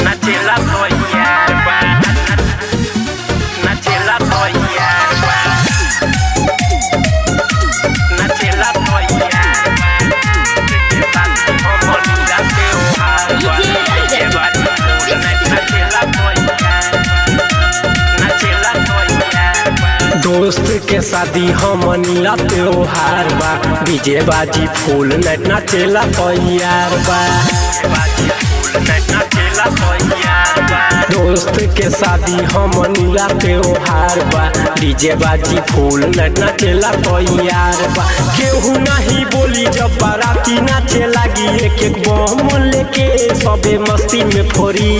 नाचेला तैयार बा, नाचेला तैयार बा, नाचेला तैयार बा। साथी हमनीला त्योहार बा, डीजे बाजी फूल नाचेला तैयार बा, नाचेला तैयार बा। दोस्त के शादी हमनीला त्योहार बा, डीजे बाजी फूल नाच नाचेला तैयार बा। बाजी फूल नाचेला तैयार बा। दोस्त के शादी हमनीला त्योहार बा, डीजे बाजी फूल नाच नाचेला तैयार बा। केहू नहीं बोली जब बाराती नाचे लागी, एक एक बम लेके सबे मस्ती में फोरी।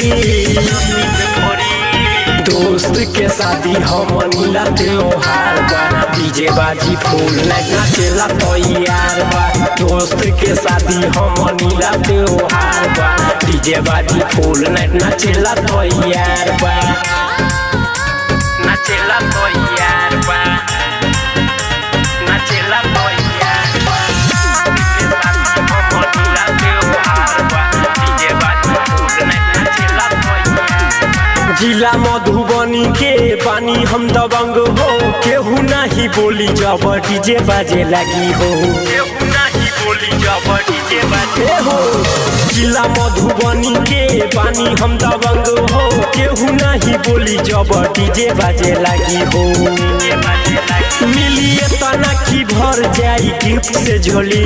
दोस्त के शादी हमनीला त्योहार बा, डीजे बाजी फूल नाच नाचेला तैयार बा। दोस्त के शादी हमनीला त्योहार बा, डीजे बाजी फूल नाच नाचेला तैयार बा। नाचेला तैयार बा, नाचेला तैयार बा। साथी हमनीला त्योहार बा, डीजे बाजी फूल नाचेला तैयार बा। जिला मधुबनी के पानी हम दबंग हो, केहू नहीं बोली जब डीजे बाजे लगी हो। केहू नाही बोली जब डीजे बाजे। ए हो, जिला मधुबनी के पानी हम दबंग हो, केहू नहीं बोली जब डीजे बाजे लगी हो। डीजे बाजे लागी। मिलिए तना की भर जाई गिफ्ट से झोली।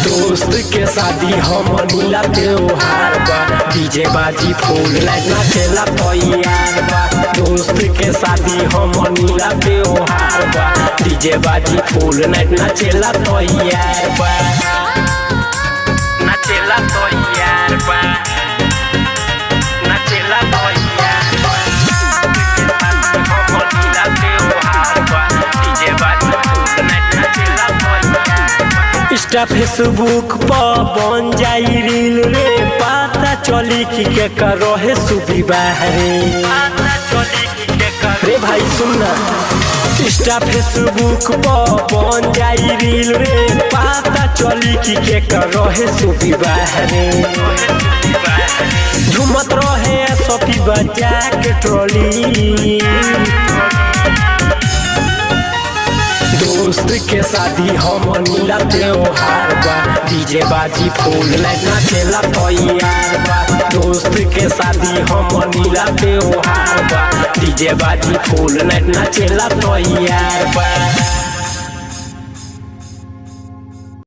दोस्त के शादी हमनीला त्योहार बा, डीजे बाजी फूल लाइट नाचेला तैयार बा। दोस्त के शादी हमनीला त्योहार बा, डीजे बाजी फूल नाच नाचेला तैयार बा। नाचेला तैयार बा, नाचेला तैयार बा। साथी हमनीला त्योहार बा, डीजे बाजी फूल नाचेला तैयार बा। इंस्टा फेसबुक पर बन जाई रील रे, पता चली कि के करो है सुविवाह रे। पता चली कि केकर। रे भाई सुनना, इंस्टा फेसबुक पर बन जाई रील रे, पता चली कि के करो है सुविवाह रे। झूमत रहे सफी बजा के ट्रॉली। दोस्त के शादी हमनीला त्योहार बा, डीजे बाजी फूल नाच नाचेला तैयार बा। दोस्त के शादी हमनीला त्योहार बा, डीजे बाजी फूल नाच नाचेला तैयार बा।